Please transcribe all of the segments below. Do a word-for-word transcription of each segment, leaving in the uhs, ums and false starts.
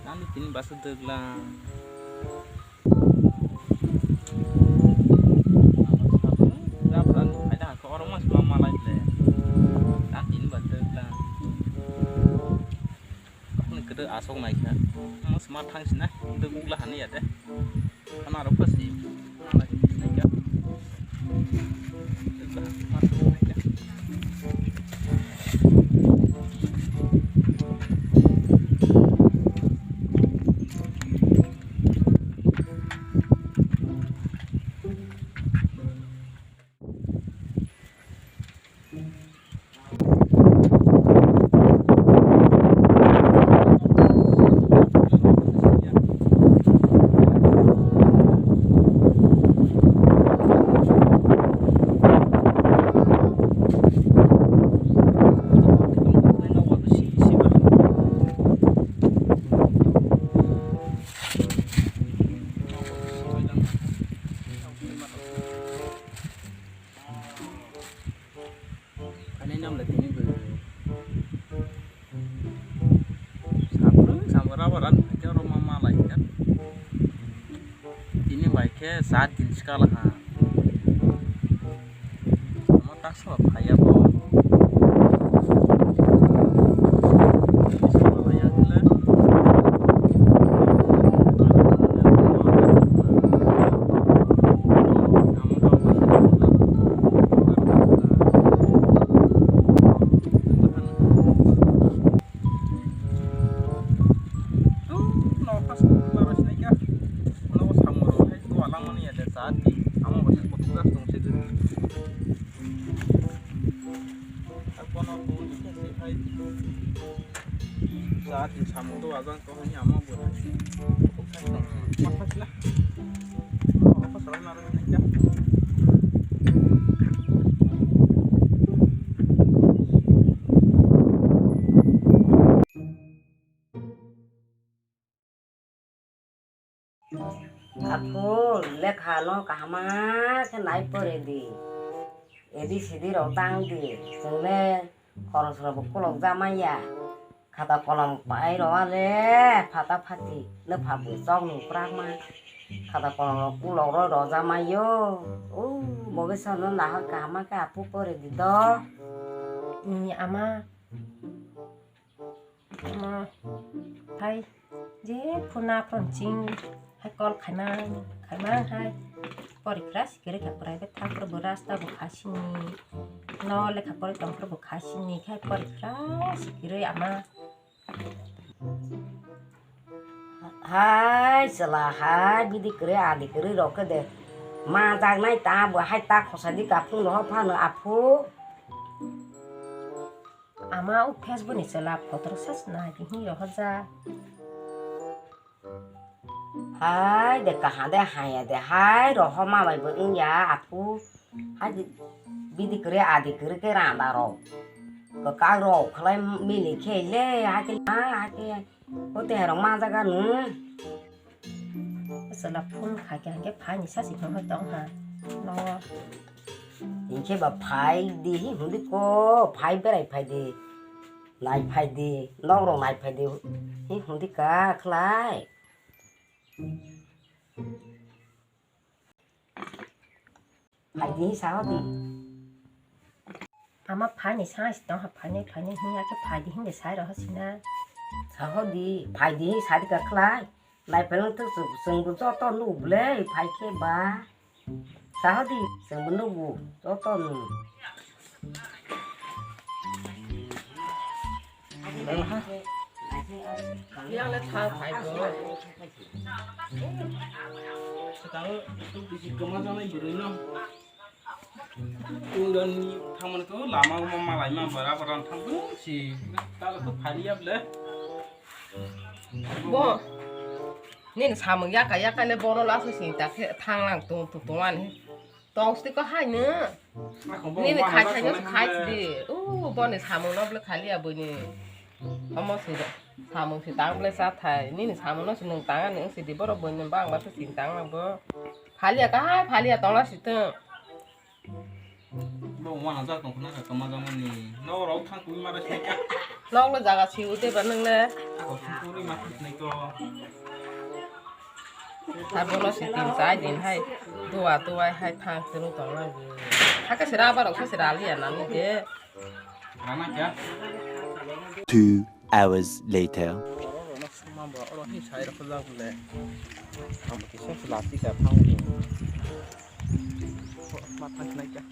Nani tini basa dwgla. Oro mas ma malai le. Nani tini basa dwgla. Kwdwk aswk naikha. Mas ma thang sina dwgla hani ya de. Khana rok pasi. Ani nam le tini bo. Sabrung samung rubber an khe oro ma malai khe. Tini bai khe saat din sikala ha. Omo taksa phaiya bo. Samung do ajang to hani ama bo. Aphu, lekha no kahama khe nai pore di. A B C D rok tang di. Chwng le khoros rok bo kolok ja manya. Khata kolom pai rok ale phata phati. Nw pha bo chok nw prak ma. Khata kolom rok kolok rok rok ja mayo. O, bo khe sa no nahar kahama khe aphu pore di do. Ni ama. Omo hai je phuna phone ching hai call khaimang khaimang hai porikhra sikiri kha private thang phuru bo rasta bo khasini no lekha pori tong phuru bo khasini khai porikhra sikiri ama. Hai chwla hai bidi kwrwi adi kwrwi rok khe de ma jak nai ta bo hai ta khosa di ka phung rok phano aphu. Ama o Facebook ni chwla photo rok sa se nai di hwnwi rohorjak. Hai de kaha de haya de hai rohorma bai bo wngya aphu. Hai de bidi kwrwi adi kwrwi khe randa rok. Kwkak rok khlai mili khe le hai khe hai khe hote hai rok ma jaga nw. Chwla phone khai khe hwnkhe phai ni sasi phone tong ha. No. Hinkhe ba phai di hi hundi ko phai berai phai di. Nai phai di. Nok rok nai phai di. Hi hundi ka khlai. Phaidi hi saho di. Ama phaini sa si tong ha phaini phaini hinya khe phaidi hinwi sai roho sina. Saho di phaidi hi sadi ka khlai. Nai phalang tu chwng bo joto nugo le phai khe ba. Saho di chwng bo nugo joto nu. Yang le thang phai bo. Sekarang itu bisi kema janai bwrwi no. Tungdan ni thaman ko lama ma malai ma bara bara thang si. Tala ko phali ya ble. Bo. Nini samung yaka yaka le bono laso sini ta khe thang lang tung tung tung ani. Tong sidi ko hai no. Nini khai khai no khai sidi. U boni samung no bole khali aboni. Omo sidi. Samung si tang bole sa thai. Nini samung no si nung tang ani sidi borok boni bang ba sini tang lang bo. Phali ya ka hai phali ya tong la si tong. Bo wana jak tong khna ka kama jamani. Nok rok thang twi mara se ka. Nok le jaga si ute ba nang le. Ako si turi ma thik nai ko. Sabo no si tin chai din hai. Tua tua hai thang tunu tong nang. Hake sira ba rok se sira li ya nang de. Rana kya? Two hours later. Oro oro no suma bo oro hi sai rok jak le. Ang kisa se lati ka thang ni. Ma thang nai kya.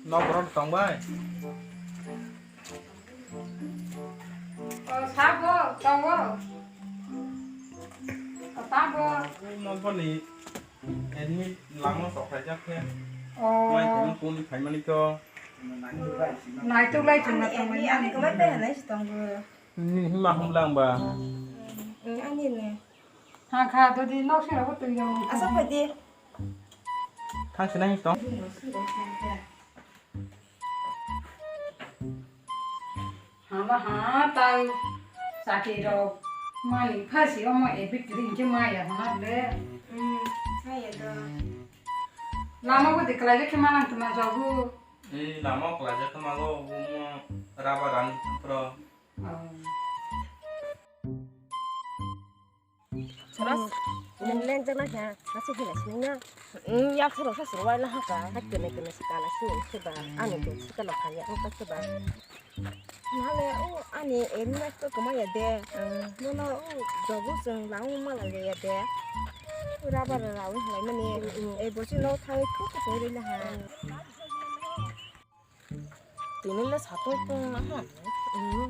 Nok borok tong bai. O, sabo, tongo. O, sabo. Nok boni admit langma sok khaijak khe. O. Mai kono kuni phaimani to. Naituk lai chwngno tongmani. Ani kwmai pai hanai se tongo. Ni hima hum lang ba. Ani ne. Ha kha, dodi nok sira bo twi rong. Asa phai di. Thang sinai tong. Hala ha, tang chakri rok mani phasi omo epic ring khe maya hana ble. Hmm, maya do. Lama bo de kalai khe manang tuma jogu. Ei lama kalai khe mago, omo rubber ang pro. Oh. Saras, nang leng jana kya, nasi hina sini na. Hmm, ya sero sa sero wai na haka. Hai kene kene si kala sini seba, ani tu si kala kaya, engka seba. Nale, o, ani eri na to kama ya de. Hmm. Nono, o, jogu seng lang mala le ya de. Rubber rau halai mani. Hmm, hmm. E bosi no thang thu thu ri na ha. Hmm. Tini le satung tong na ha. Hmm.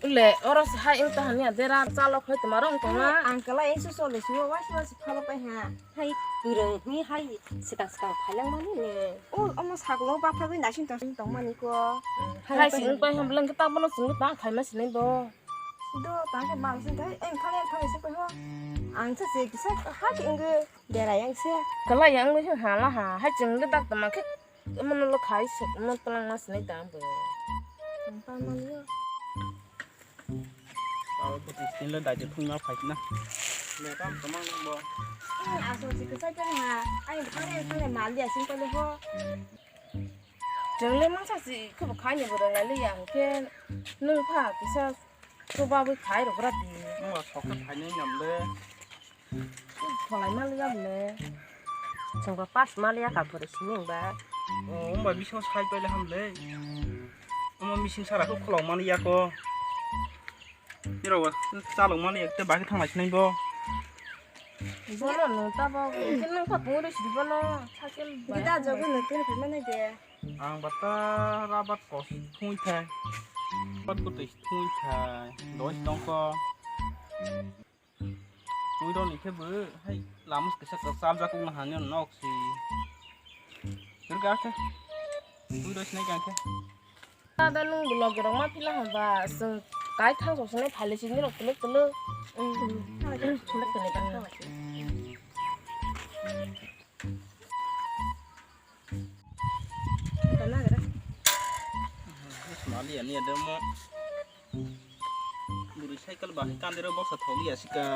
Le, oro se hai wng tahan ya dera chalok hai toma rong tong na. Ang kala engsu sole suyo wasi wasi phalo pai ha. Hai kwrwng hi hai swkang swkang phailang mani ne. O, omo saklo baphagwi naising tong tong mani ko. Hai sing pai ham leng ta bono sing ta khai ma sinai bo. Do ta khe mang sing tai eng thale thale se pai ho. Ang sa se kisa ha ke eng dera yang se. Kala yang le ha la ha. Hai ching le dak toma khe. Omo no lo khai sok, omo twlang ma sinai da bo. Ang pa mani yo. Abo bo tin lo dai de phung ma phai na. Me kam kamang nang bo. Aso si kesai kan ha. Ai phare phare mal dia sing pale ho. Jeng le mangsa si khe bo khai ni bo rang lai le yang khe nung pha kisa. Chuba bo khai rok gra di. Nung ba sok khai nai nam le. Kholai ma liya bole. Chwng ba pass ma liya ka bwrwi simi wng ba. O, wng ba bising sai paile ham le. Omo bising sara khe kholong ma liya ko. Nirok ba chalok ma liya te bagwi thang lai sinai bo. Bono no ta bo, khe nung kha pung ri sidi bono. Sakel ba. Gida jogo no tini phai ma nai de. Ang ba ta rabat kos thung thai. Rabat bwtwi thung thai. Doi tong ko. Twi roni khe bo hai lama kisa kwchal jak wngna hani nok si. Rwgak khe. Twi roi sinai kang khe. Dada nung bo logi rok ma phila hamba chwng kai thang sok sinai phale sini rok kwlwk kwlwk. Kwlwk kwlwk. Mali ani ada mo. Bwrwi cycle bahai kandero boksa tholiya sika.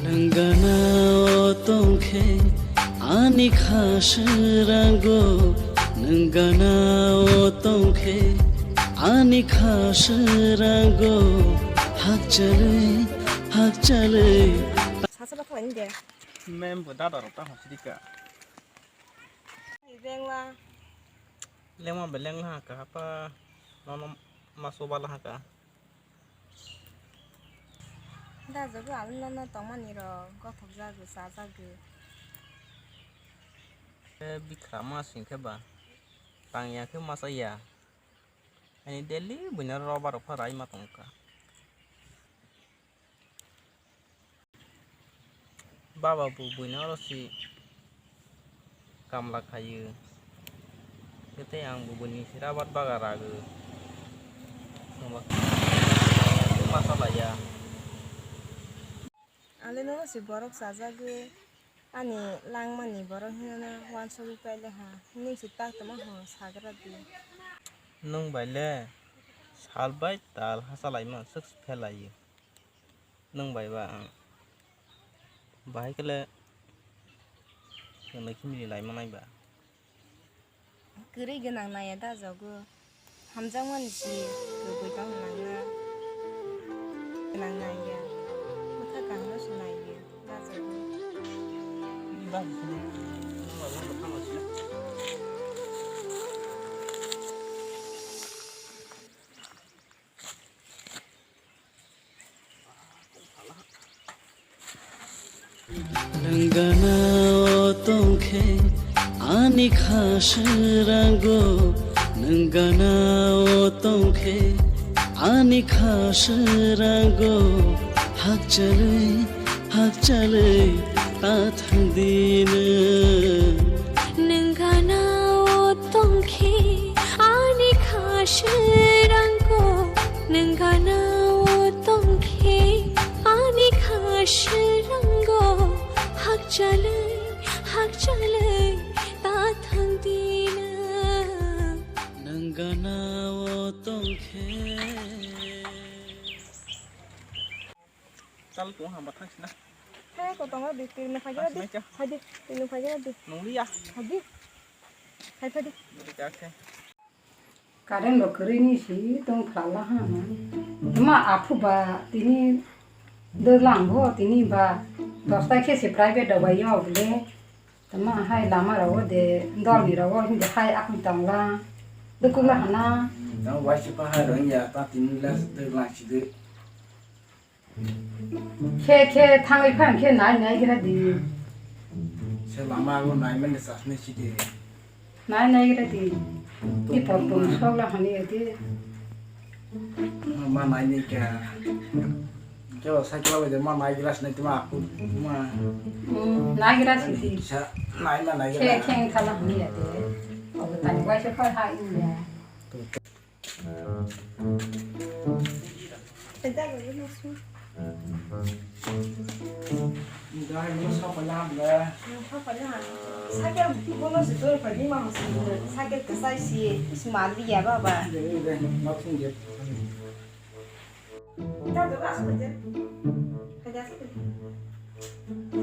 Nwng gana o tongkhe ani kha swrango, nwng gana o tongkhe ani kha swrango, hakchalwi, hakchalwi. Sasa ba thani de. Mem bo dada rok ta hosidi ka. Lengla. Lengma be lengla ha ka hapa. Nono maso bala ha ka. Dajogo, ang nono tongmani rok gothok jago, cha jago. Bikha ma sing khe ba, tang ya khe ma cha ya. Ani daily buino robar rok pha rai ma tong kha. Baba bo buino oro si kamla khayo. Tei ang bo buini si rabar baga rago. Tongba ma salaya. Ale no si borok chajagwi ani langmani borok hinana wansugwi paile ha. Nung si tak tongma ho sagra di. Nung bai le sal bai tal hachalaima swk phelaio. Nwng bai ba ang bahai khe le chwng bai khe mili lai manai ba. Kwrwi gwnang naiya da jogo. Hamjakmani si kwbwi tong nangna. Gwnang naiya. Bwkha kaham no se naiya da jogo. Nwng gana o tongkhe ani kha swrango, nwng gana o tongkhe ani kha swrango, hakchalwi hakchalwi ta thang di nwng. Nwng gana o tongkhe ani kha swrango, nwng gana o tongkhe ani kha swrango, hakchalwi hakchalwi ta thang di nwng. Nwng gana o tongkhe. Chal tong hamba thangsina. Hai ko tongo di, twi no phai di. Asmai cha. Phai di, twi no phai di. Nungli ya. Phai di. Phai phai di. Duri ka khe. Current bo kwrwi ni si tong phlala ha. Tuma aphu ba tini dwlang bo tini ba dosta khe se private dabai yo bole. Tama hai lama rogo de dol ni rogo hindi hai akun tongla. Dukula hana. Tama waisi pa hai rohingya ta tini las dwlang si de. Khe, khe, thangwi phang khe nai, nai gira di. Se lama o nai mani sasne si de. Nai, nai gira di. Di por pun sok la hani ya di. Ma nai ni kya. Kya sakla wa de ma nai gira sne tuma aku. Ma. Hmm, nai gira si di. Sa nai ma nai gira. Khe, khe thala hani ya di. Obo tani waisi pa hai ya. Cycle bono se chori phai di, ma cycle kwchai si, is maliya baba.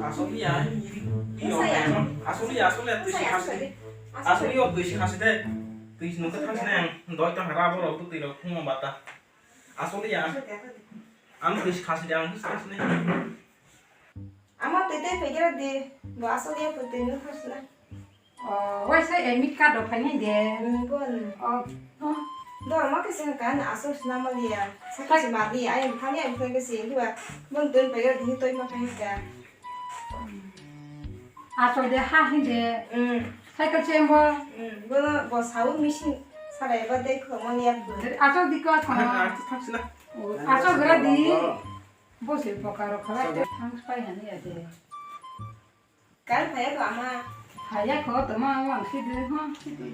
Aswk ya, aswk ya, aswk ya, twi si khasi de. Aswk ya, twi si khasi de. Twi si nokha khasi ne, doi tong hara borok, twi rok thung bata. Aswk ya. Ang twi si khasi de, ang twi si khasi ne. Ama tete pegera de, bo aswk ya, pute nung khasi na. Oh, waisa admit card rok phainai de. Hmm, bon. Oh, oh. Dor ma khe seng kan aswk swnam liya. Sakha se ma liya. Ayang thani ayang thani khe se liya. Bon tun payo dini toi ma khai ka. Aswk de ha hin de. Hmm. Cycle chembo. Hmm, bono bo sawi machine sarai ba de ko mo liya. Aswk di ko ko. Aswk thak sila. Oh, aswk gra di. Bo se pokaro khala de. Ang spai hani ya de. Kal phaya to ama. Phaya kho to ma, ang sidi, ha, sidi.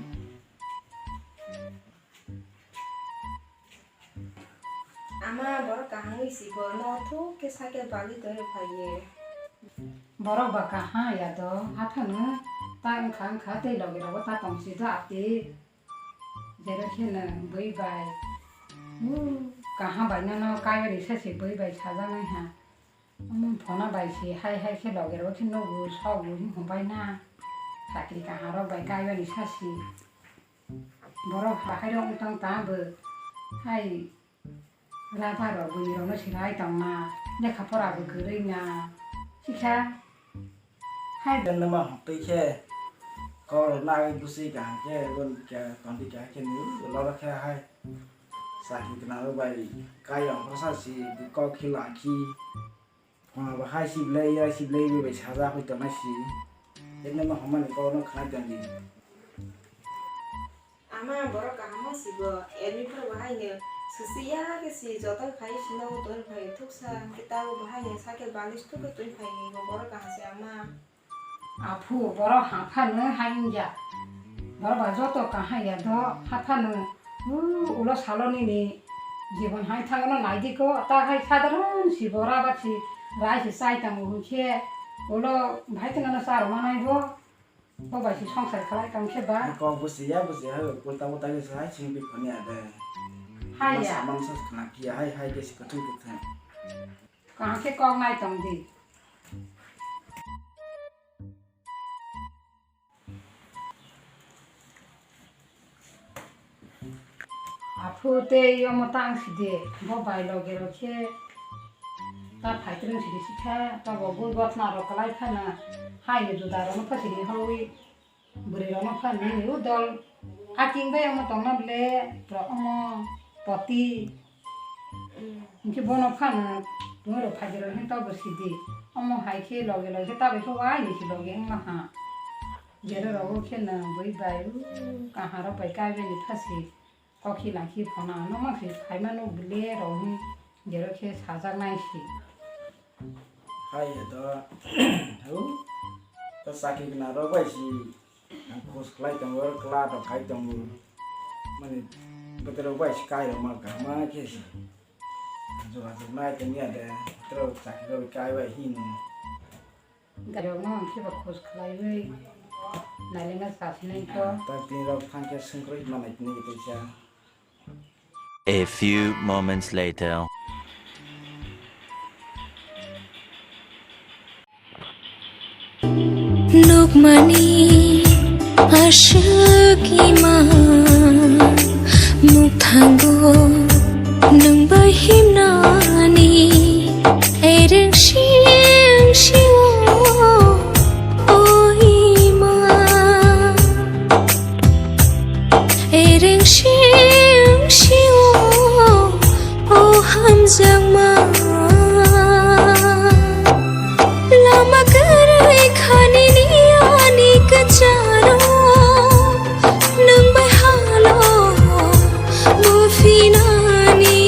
Ama borok kaham wi si bo no thuk khe cycle bali tongwi phaiye. Borok ba kaham ya do, hathano ta wngkha wngkha tei logi rogo ta tong si do ati. Jero kheno bui bai. Kaham bai nono kaiwi risa se bui bai sajaknai ha. Omo phone bai se hai hai khe logi rok khe nugo sogo hwnwi hwnbai na. Chakri kaham rok bai kaiwi ni sa si. Borok bahai rok wng tong ta bo. Hai rada rok bini rok no se rai tong na. Lekha pora bo kwrwi na. Sikha. Hai. Nima hok twi khe kok rok nagwi bwswi kaham khe bon khe tongdi khe hai khe nini loro khe hai. Chakri gwnang rok bai kaiwi ongkhorsa si kok khe lakhi. Ama bo hai si belai, ya si belai, bai sajak hoi tongna si. Tei nang ma hamani kok no khna tong di. Ama borok kaham si bo, ermi phuru bo hai no susi ya khe si joto khai si no tong khai thuksa, khe tabo bo hai no sakhe balis thuk khe tong khai ni bo borok kaham si ama. Aphu, borok haphano hai wngya. Borok ba joto kaham ya do haphano. U, ulo salo nini jibon hai thangno naidi ko, ta hai sadharon si bora ba si rai si chai tamo hwnkhe ulo bhai tongno cha rwma nai bo. Bo bai si songsar khlai tong khe ba. Kok busi ya, busi ya, ulta ulta khe sai sing bi khoni ade. Hai ya. Masa mangsa khna kiya hai hai khe si kwthwng kwthwng. Kaham khe kok nai tong di. Aphu tei omo tang sidi, bo bai loge rok khe ta phaitrwng sidi sikha, ta bo bui gotna rok kwlai phano hai ni juda rok no phasini hawi. Bwrwi rok no phan nini o dol. Aking bai omo tongna bwle borok omo poti. Hinkhe bono phan tongwi rok phaidi rok hin tobo sidi. Omo hai khe loge loge ta bai khe wai ni khe loge wngma ha. Jero rogo khe nwng bui bai o kaham rok bai kaibai ni phasi. Kokhi lakhi phone ano mangsi phaimano bwle rok hin jero khe sajak nai si. Hai ya do. Hau. Ta sakhi gwnang rok bai si. Ang khos khlai tongo, kla rok khai tongo. Mani bwtwi rok bai si kai rok ma kaham khe si. Jora jok nai tong ya de. Bwtwi rok sakhi rok kai bai hino. Gari rok no ang khe ba khos khlaiwi. Nai le na sa sinai to. Ta tin rok thang khe sungkroi ma nai tini kisa. A few moments later. Nukmani aswk ima mukthango nwng bai himnani ereng sing sio o ima. Ereng sing sio o hamjakma. Lama kwrwi khani ni ani kwcharo nwng bai halo buphinani.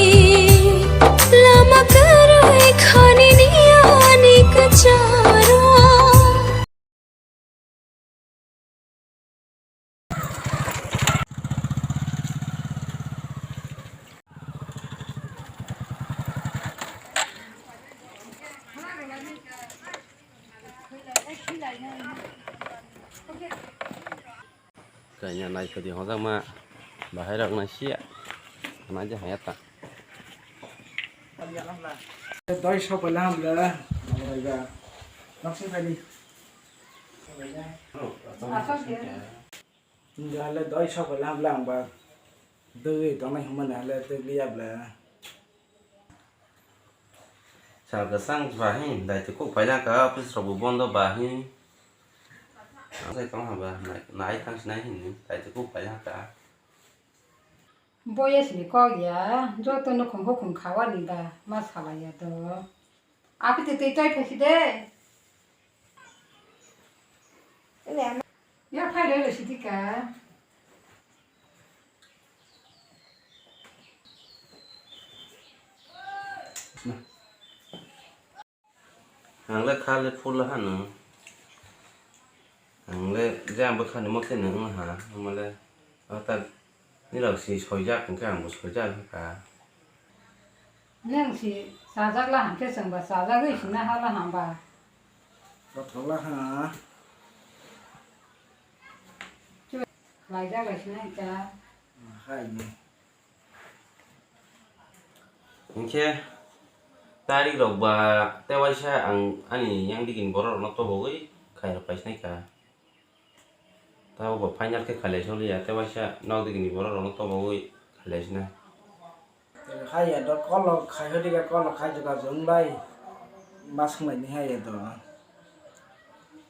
Lama kwrwi khani ni ani kwcharo. Kanya nai kodi hojak ma bahai rok nai sia. Nai je haya ta. Doi sok bai laham le. Nokse bai di. Asok dia. Hingke hale doi sok bai lam lam ba dogwi tongnai hwnmani hale dogli ya bla. Sal kwchang ba hin daitwi kok paijak ka office rok bo bondo ba hin. Ang sai tong ha ba nai thang sinai hin daitwi kok paijak ka. Boyes ni kok ya joto no khum bo khum khawa ni ba ma salai ya do. Aphi twi twi twi phaisi de. Ya phai roi roi sidi ka. Ang le kha le phul hano. Ang le jang bwkha ni mokhe nang ha, ang le ata nirok si soijak hwnkhe ang bo soijak wngkha. Nang si sajak la hwnkhe chwng ba sajagwi sina ha la hamba. Kothok la ha. Laijak lai sina hwnkha. Hai ni. Hinkhe tarik rok ba tewaisa ang ani yang digini borok rokno tobogwi khairok paisnai kha. Tabuk bo final khe khailai soli ya, tewaisa nok digini borok rokno tobogwi khailai sinai. Hai ya do kolok khai hodi ga kolok khai juga jung bai mas ngai ni hai ya do.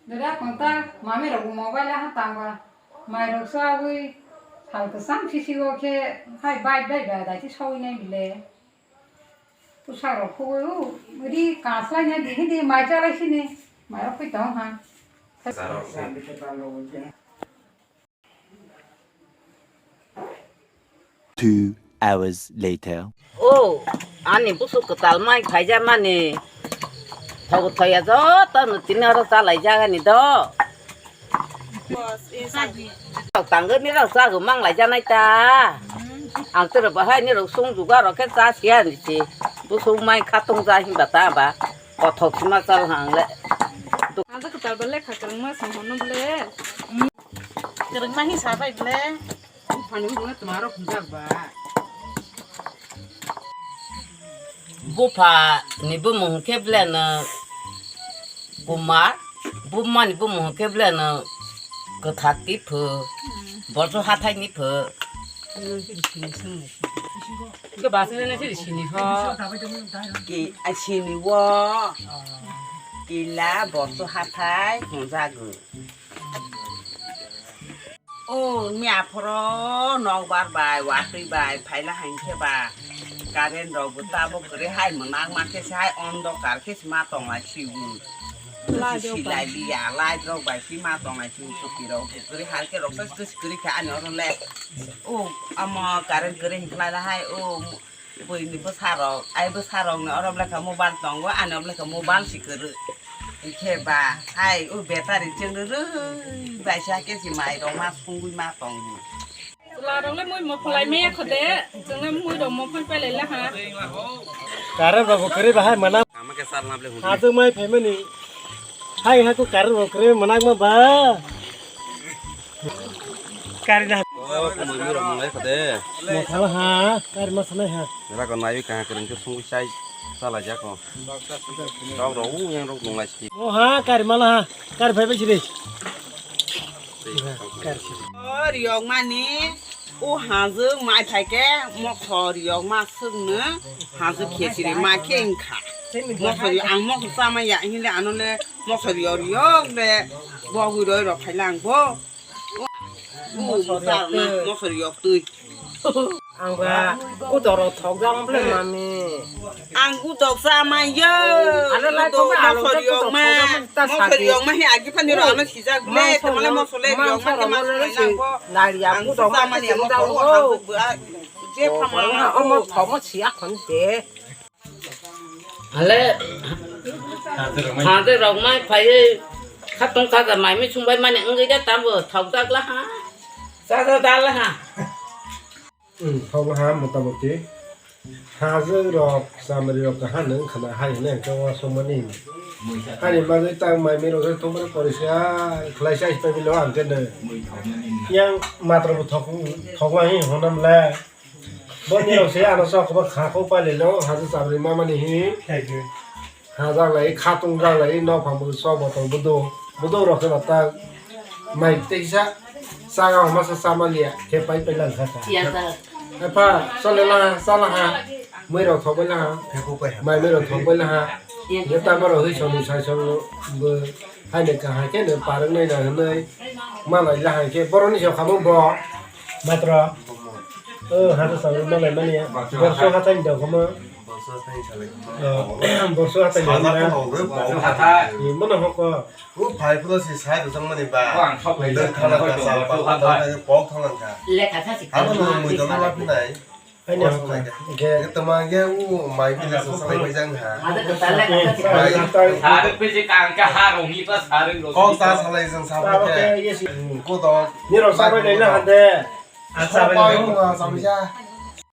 Dada konta mami rok mobile ha tangwa. Mairok chagwi sal kwchang sisi o khe hai bike bai bai dai khe sogwi nai bile. Sarok khogoi o, ri kaslai na di, di mai chalai sini, mai rok phi tong ha. Two hours later. O, ani busu kwtal mai khaijak mani. Thogo thoya joto no tini oro chalai jagani do. Tangani rok chago manglai janai ta. Ang tere bahai ni rok sung juga rok khe cha siya ni si. Busu mai khatung ja himba ta ba. Kothok sima chal hang le. Ang ta kwtal ba lekha kwrwngma song hono ble. Kwrwngma hi sa bai ble. Buphani buphano twmaro phunjak ba. Bupha ni bumung khe ble no Kumar, buma ni bumung khe ble no Kwthar Tiphu, Borjo hathai ni phu. Ke basing na sini sini ho. Ki a sini wo. Kila Borjo hathai hwnjago. O, ni aphoro nokbar bai, watwi bai, phaila hankhe ba, current rok bo tabuk kwrwi hai mwnakma khe se hai ondokar khe se ma tonglai si bo. Lai Khe rok silai liya, light rok bai si ma tonglai si bo, kwtwi rok kwrwi har khe rok sai kwrwi khe ani oro le. O, amo current kwrwi hinkhlai la hai, o, Buini bwsarok, ai bwsarokni oro bwlai kha mobile tongo, ani oro bwlai kha mobile si kwrwi. Ikhe ba, hai, o battery chwng rwrwi bai sa khe si mairok ma sungwi ma tongo. Chwlarok le mui mokholai maya kho de, chwng le mui rok mokhol pailai la ha. Current rok bo kwrwi bahai mana. Ama khe sar na ble hudi. Hajwk mai phaimani. Hai hai ko current rok kwrwi manakma ba. Kari na. O, kumui mui rok manglai kha de. Masala ha, kari masala ha. Rago naiwi kaha kwrwng khe sungwi chai chalai jako. Rok rok u yang rok nunglai si. O ha, kari mala ha, kari phai bai si de. Kari si. O riyok mani, o hajwk mai phai khe mokso riyok ma swkno hajwk khe siri ma khe wngkha. Mokso riyok ang mokso chama ya hinle ano le mokso riyok riyok le bogwi roi rok khai lang bo. Mosori yok twi. Ang ba kutok rok thok jak ble mami. Ang kutok cha mai yo. Ano lai thok ba, ano mosori yok ma. Mosori yok ma hi agi pani ro ano sijak ble. Tamale mosole yok ma te mas lai nang bo. Nariya kutok ma te sida ho. Je phamang omo thok ma siya khon de. Ale, hade rok mai phaiwi khatong khaja mai mi sungbai mani wngwi de tambo thok jak la ha. Cha cha da la ha. Hmm, thok la ha motamoti. Hajwk rok, chamri rok kaha nung khana hai hwnwi ang khe uansukmani. Hani bagwi tang mai mi rok khe thok mani porisa khlai sa ispai bilo ang khe nung. Yang matro bo thok, thok wai hwnam le. Bo ni rok se ano sok ba kha ko pailai lo, haja chabri mamani hi. Khaidi. Ha jaglai, khatung jaglai, nok phang bo sok botol bo do. Bo do rok khe ta mai teisa. Saga masa sama liya, khe pai pai lang kha ta. Siya ta. Epha, sole la, sala ha. Mui rok thok bai la ha. Mai mui rok thok bai la ha. Ye ta baro hui song ni sai song bo. Hai ne kahai khe ne parwng nai na hwnwi. Malai la hai khe boroni se khamung bo. Matro. O, hata sa malai mani ya. Borso hatai ni dong khamung. Borso hatai ni salai khamung. O, borso hatai ni na. Borso hatai. Ni mana hoko. O phai pro si sai dosang mani ba. Doi thana ka sa pa thana ka pok thana ka. Lekha sa si. Abo no mui dong ma phinai. Ani hokha. Ge. Tama ge u mai pila sa salai bai jang ha. Ada ke tala kata sih. Mai. Ada pisi kangka harung ipa saring lo. Kok sa salai jang sa ke. Ko to. Ni ro sa bai na hande. Asa bai na. Sa bai na.